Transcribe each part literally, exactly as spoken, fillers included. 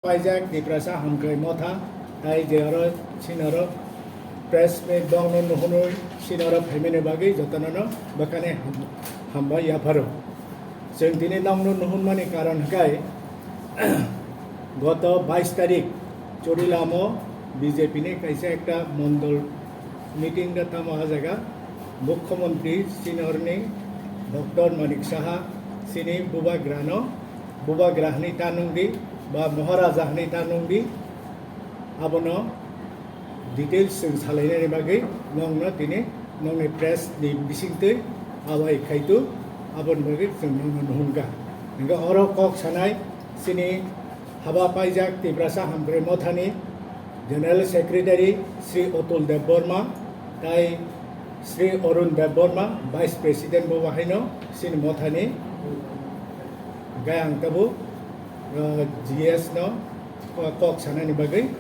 Paijak Tiprasa Hamkrai Motha, tai je oro sinoro press meet bongno nuhunwi sinoro phaimani bagwi jotonono bwkhani ham-, hambai yapharo. Chwng tini nokno nuhunmani karon hwnkhe, goto bais tarik Chorilamo B J P ni kaisa ekta mondol meeting da tamo ah jaga Mukhyamantri sinorni Doctor Manik Saha sini bubagrano bubagra hwnwi ta nungdi ba Maharaja hwnwi ta nungdi, abono details chwng salainani bagwi nokno tini nokni press ni bisingtwi awai khaitu, aboni bagwi chwng nokno nuhunka. Hingke oro kok sanai chini haba paijak Tiprasa Hamkrai Mothani General Secretary Sri Atul Debbarma tai Sri Arun Debbarma, Vice President bo bahaino chini mothani. Hingke ang tabuk, uh, G S no ko-, kok sanani bagwi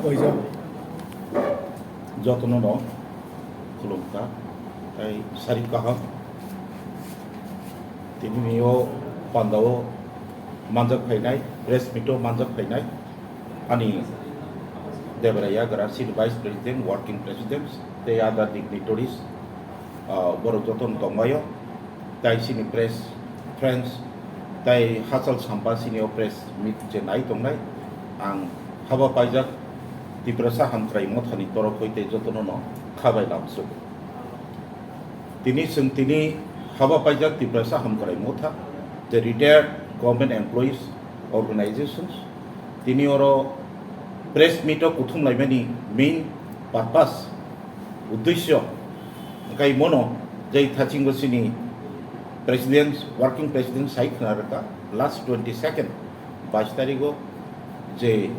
koijak. Jotono no khulumkha, tai sari kaham. Tini o pandao manjak phainai, press meet o manjak phainai. Ani Debra Yagra, Senior Vice President, Working President, tei other dignitaries, ah, borok jotono tongbaio. Tai sini press friends, tai hachal sampa sini o press meet je nai tongnai, ang haba paijak Tiprasa Hamkrai Mothani torok hoi tei jotono no khabai lamsuk. Tini chwng tini haba paijak Tiprasa Hamkrai Motha, the retired government employees organizations, tini oro press meet o kuthum laimani main purpose, uddesyo, hwnkhe mono jai thachingo chini president, working president sai khna rwkha last twenty second, bais tarigo je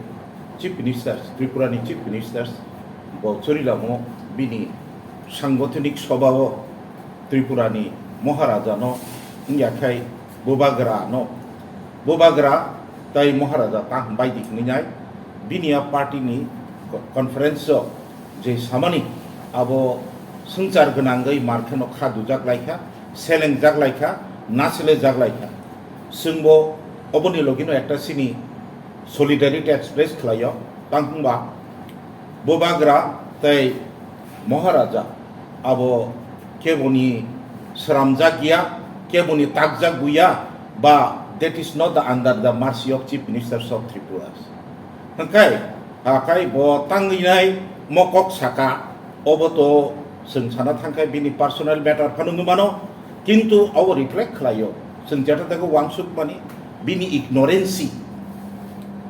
Chief Minister, Tripura ni Chief Minister bo Chorilamo bini sangothonik sobha o Tripura ni Maharaja no wngya khai Bubagra no, Bubagra tai Maharaja ta hambai di hwnwi nai bini a party ni co-, conference o je samani abo swngchar gwnangwi markheno kha dujak laikha, selengjak laikha, nasilejak laikha. Chwngbo oboni logino ekta sini solidarity express khlaio, tang hwnba Bubagra tei Maharaja abo keboni sramjak ya, keboni takjak buya, ba that is not the under the mercy of Chief Minister of Tripura. Hwnkhe, hakai bo tangwi nai mo kok saka, obo to chwng sana thangkhe bini personal matter phano wngwi mano, kintu obo reflect khlaio, chwng jeta teibo uansuk mani, bini ignorancy,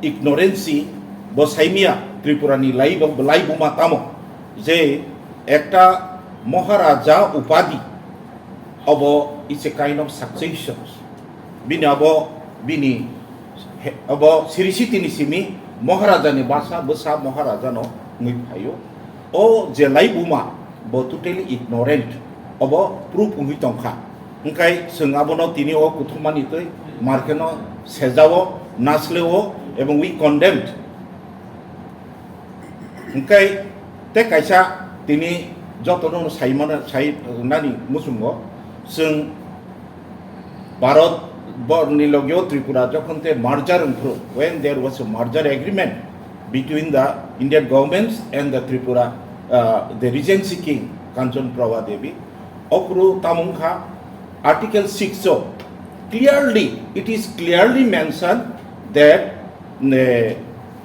ignorancy bo saimia Tripura ni lai bo, lai buma tamo, je ekta Maharaja upadi, obo is a kind of succession. Bini abo, bini he-, abo Sri Siti ni simi Maharaja ni basa bwsa Maharaja no wngwi phaio. O je lai buma bo totally ignorant, obo proof wngwi tongkha. Hwnkhe chwng abono tini o kuthumani twi markheno sejao, nasleo, ebong we condemned. Hwnkhe tei kaisa tini jotono saimano, sai nani muchungo chwng Bharat bo-, ni logio Tripura jokhon te merger wngphuru, when there was a merger agreement between the Indian governments and the Tripura, uh, the Regency King Kanchan Prabha Devi, ophuru tamo wngkha Article six o clearly, it is clearly mentioned that, eh,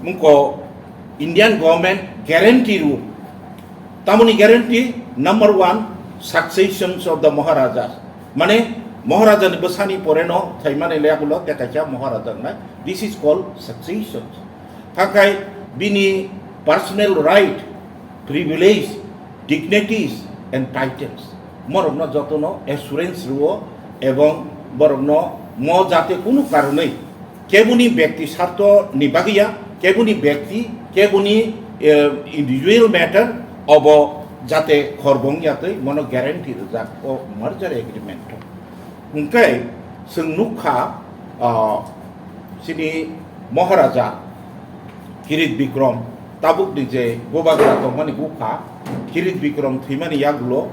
mungko Indian government guarantee rw. Tamoni guarantee number one, successions of the Maharajas. Mane Maharaja ni bwsani pore no thaimani le agulo tekacha Maharaja nai. This is called successions. Hakai bini personal right, privilege, dignities and titles. Morokno jotono assurance rwo ebong borokno mo jate kunu karonwi keboni bekti sarto ni bagwi ya, keboni bekti, keboni, eh, individual matter obo jate khorbong yatwi mono guarantee rwjak o merger agreement. Hwnkhe chwng nukha, ah, chini Maharaja Kirit Bikram tabukni je bubagra tongmani bukha, Kirit Bikram thwimani yagulo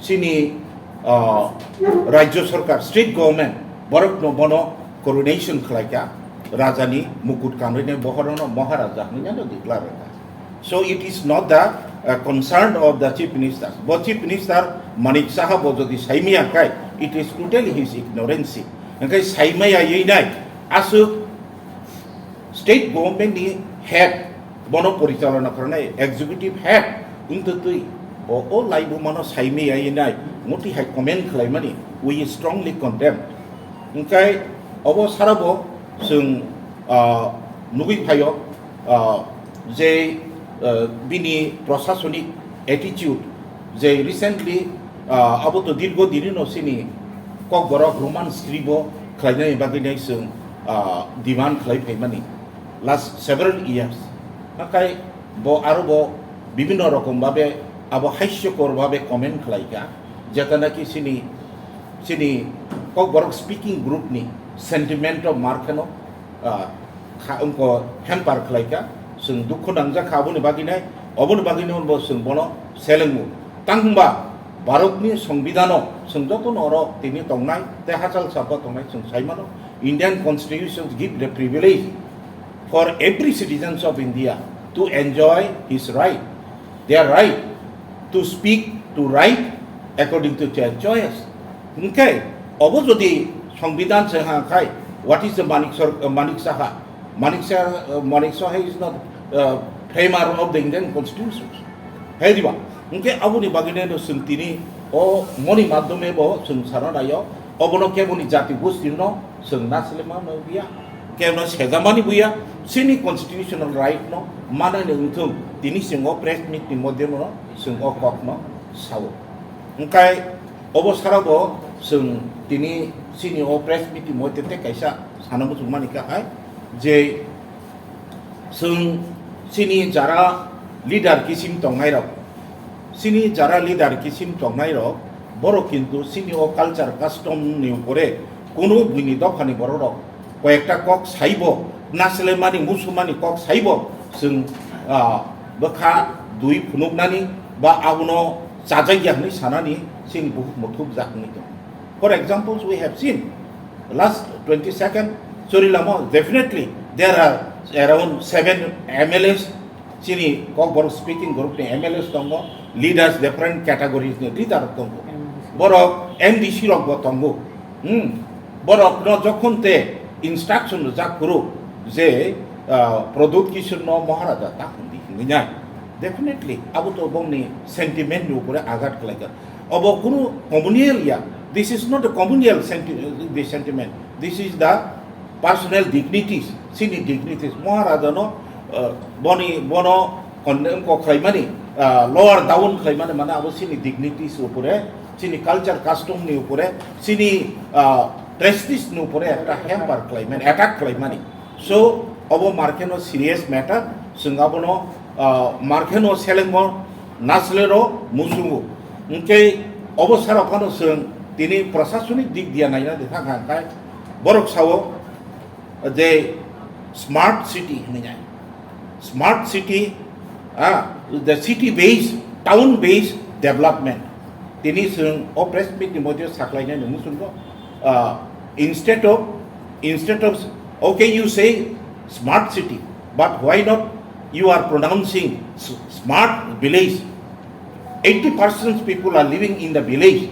chini, ah, Rajya Sarkar, state government borokno bono coronation khlaikha, rajani mukut kanrwini bohorono Maharaja hwnwi declare kha. So it is not the uh, concern of the chief minister. Bo chief minister Manik Saha bo jodi saimaya khai, it is totally his ignorance. Hwnkhe saimaya yei nai, aswk state government ni head, bono porichalona kharnai executive head wngtwi twi bo o laibumano saimaya yei nai, moti hai comment khlaimani, we strongly condemn. Hwnkhe obo sarabo chwng, ah, nugwi phaio, ah, je, ah, bini prosasonik attitude, je recently, ah, abo to dirgo dinino chini Kokborok Roman script-o khlainani bagwi nai chwng, ah, demand khlai phaimani last several years. Hakai bo aro bo bibhinno rokom babe abo haisyokor babe comment khlaikha, jeta naki chini, chini Kokborok speaking group ni sentiment rok mar kheno, ah, kha, wngkha hamper khlaikha, chwng dukhu nangjak kha aboni bagwi nai, oboni bagwi no bo chwng bono selengmu. Tang hwnba Bharatni Songbidhano chwng jotono oro tini tongnai, tei hachal sapa tongnai chwng saimano, Indian Constitution give the privilege for every citizens of India to enjoy his right, their right to speak, to write according to their choice. Hwnkhe obo jodi Songbidhan se ha khai, what is the Manik Sar-, uh, Manik Saha? Manik Saha, uh, Manik Saha is not, uh, framer of the Indian Constitution. Hai diba? Hwnkhe aboni bagwino chwng tini o moni madhyome bo chwng sana naio, obono keboni jati gosti no chwng nasilema no biya, kebno sejamani buya, chini constitutional right no manani wngthung, tini chwng o press meet ni madhyome no chwng o kok no sao. Hwnkhe obo sara bo chwng tini chini o press meet ni madhyome tei kaisa sana muchungmani kha hai je, chwng chini jara leader kisim tongnairok, chini jara leader kisim tongnairok, borok kintu chini o culture custom ni upore kunu buini dophani bororok koyekta kok saibo, naslemani musumani kok saibo, chwng, ah, bwkha dui phunuknani ba abono chajakya hwnwi sanani chini buhuk muthubjak wngwi tongo. For examples, we have seen last twenty-second Chorilamo, definitely there are around seven M L As, chini Kokborok speaking group ni M L As tongo, leaders, different categories ni leader tongo. Borok M D C rok bo tongo. Hmm. Borok no jokhon te instruction rijak phuru je, ah, Pradyut Kishore no Maharaja ta hwn di hwnwi nai. Definitely, abo to bongni sentiment ni upore agat khlaikha. Obo kunu communal ya. This is not a communal senti-, the sentiment. This is the personal dignities. Chini dignities. Maharaja no, uh, boni, bono condemn ko khlaimani, uh, lower down khlaimani, mane abo chini dignities upore, chini culture custom ni upore, chini, uh, prestige ni upore ekta hamper khlaimani, attack khlaimani. So, obo markeno serious matter, chwng abono, ah, markeno selengmo naslero muchungo. Hwnkhe obo sara phano chwng tini prosasonik dik diya naina de thang kha, hwnkhe borok sao je smart city hwnwi nai. Smart city, ah, the city based, town based development. Tini chwng o press meet ni moddhe saklainani muchungo, ah, instead of, instead of, okay, you say smart city, but why not you are pronouncing s-, smart village? Eighty percent people are living in the village.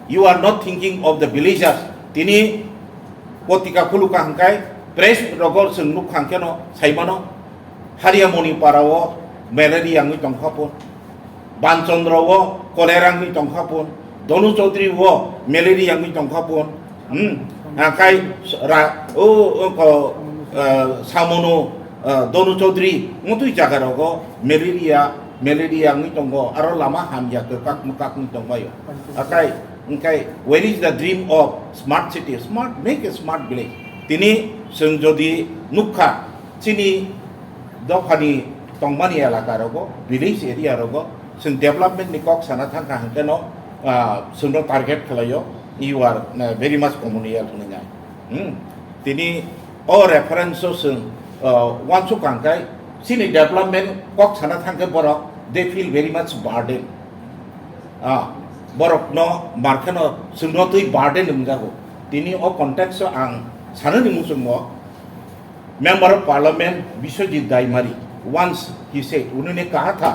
You are not thinking of the villagers. Tini potika khuluka hwnkhe press rogo chwng nukha hwnkhe no saimano, Hariamoni para o malaria wngwi tongkha pun, Banchandra o cholera wngwi tongkha pun, Donu Chaudhary o malaria wngwi tongkha pun, hmm, akai ra-, o, o ko, eh, Samono, eh, Donu Chaudhary wngtwi jaga rogo malaria, malaria wngwi tongo, aro lama hamya kwkak mwkak wngwi tongbaio. Akai, hwnkhe, where is the dream of smart city? Smart, make a smart village. Tini chwng jodi nukha, chini dophani tongmani elaka rogo, village area rogo, chwng development ni kok sana thangkha hwnkhe no, ah, chwngno target khlaio, you are, eh, very much communal hwnwi nai. Hmm. Tini o reference o chwng, ah, uansuk kangkhai, chini development kok sana thangkhe borok, they feel very much burden. Ah, borokno markheno chwngno twi burden wngjago. Tini o context o ang Sanani muchungmo Member of Parliament Biswajit Daimari, once he said, उन्होंने कहा था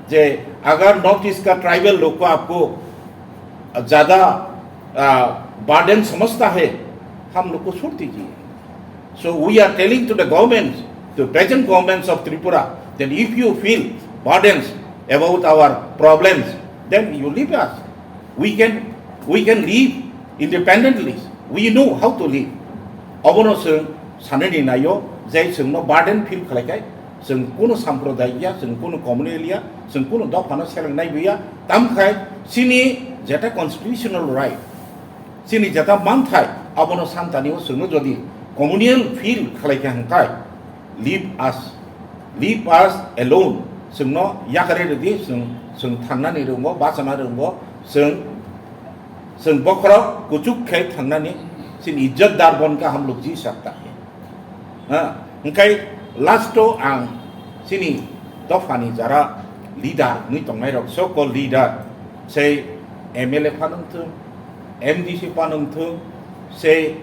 जे अगर north east का ट्राइबल लोग को आपको ज्यादा बर्डन समझता है, हम लोग को छोड़ दीजिए। So we are telling to the government, to present governments of Tripura, that if you feel burdens about our problems, then you leave us. We can, we can live independently. We know how to live. Obono chwng sanani naio je chwngno burden feel khlaikai, chwng kuno samprodayik ya, chwng kuno communal ya, chwng kuno dophano selengnai buya, tamkhai chini jeta constitutional right, chini jeta manthai, abono santanio chwngno jodi communal feel khlaikha hwnkhe, leave us, leave us alone. Chwngno yakarwi rwdi, chwng, chwng thangnani rwngo, bachana rwngo, chwng, chwng bokhorok kuchuk khe thangnani, chini ijjatdar bon ka hum log ji sakta hai. Ha, hwnkhe last o ang chini dophani jara leader wngwi tongnairok, so called leader, sei M L A phano wngthung, M D C phano wngthung, sei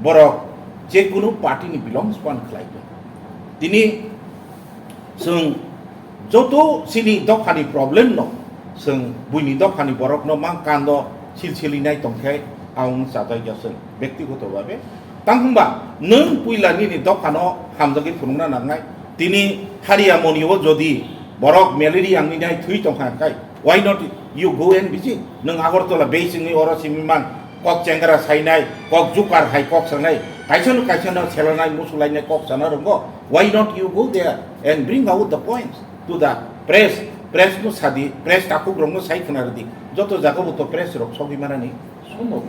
borok je kunu party ni belongs phano khlai thung. Tini chwng joto chini dophani problem no, chwng buini dophani borok no mang kando silsilinai tongkhe ang chajak ya chwng bektigoto bhabe. Tang hwnba nwng puila nini dophano hamjagwi phunukna nangnai. Tini Hariya Moni o jodi borok malaria wngwi nai thwi tongkha khai, why not you go and visit? Nwng Agartala base wngwi oro simi man kok chengra sainai, kok jukar hai kok sanai, kaisa no kaisa no selanai musulainai kok sana rwngo. Why not you go there and bring out the points to the press? Press no sadi, press takhuk rok no sai khna rwdi. Joto jaga bo to press rok sogwi manani. Sono.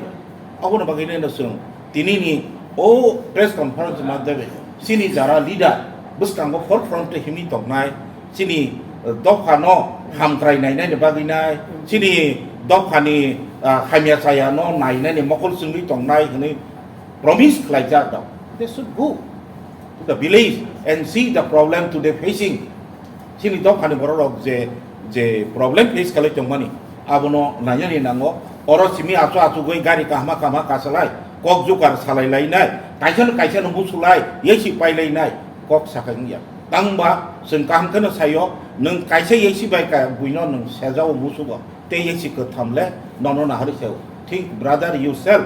Abono bagwi no chwng tini ni o press conference madhyame chini jara leader bwskango forefront o himwi tongnai, chini, eh, dophano hamkrai nainani bagwi nai, chini dophani, ah, hamya chaya no nainani mokol chwngwi tongnai hwnwi promise khlaijak rok. They should go to the village and see the problem today facing. Chini dophani borok rok je, je problem face khalai tongmani, abono nainani nango. Oro simi achu achugwi gari kahma kahma kasalai, kok jukar salai lainai, kaisa no kaisa no musulai, yesi pai lainai, kok sakai wngya. Tangba chwng kaham kheno sayo, nwng kaisa yesi bai ka buino nwng sejao musugo, tei yesi kwtham le nono nahari sayo. Think brother yourself.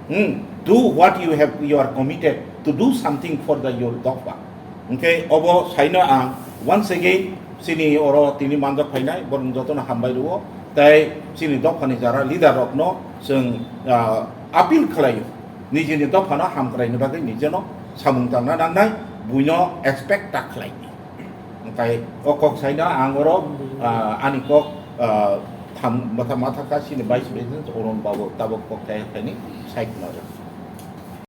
Hmm, do what you have, you are committed to do something for the your dopha. Hwnkhe obo saino ang once again chini oro tini manjak phainai borok jotono hambai rwo, tei chini dophani jara leader rokno chwng, ah, appeal khlaio, nijini dophano hamkraini bagwi nijeno samung tangna nangnai, buino expect ta khlaidi. Hwnkhe o kok saino ang oro, ah, ani kok, ah, tham, matha, matha ka chini Vice President Arun Babu tabuk kok thai khaini sai khna rw.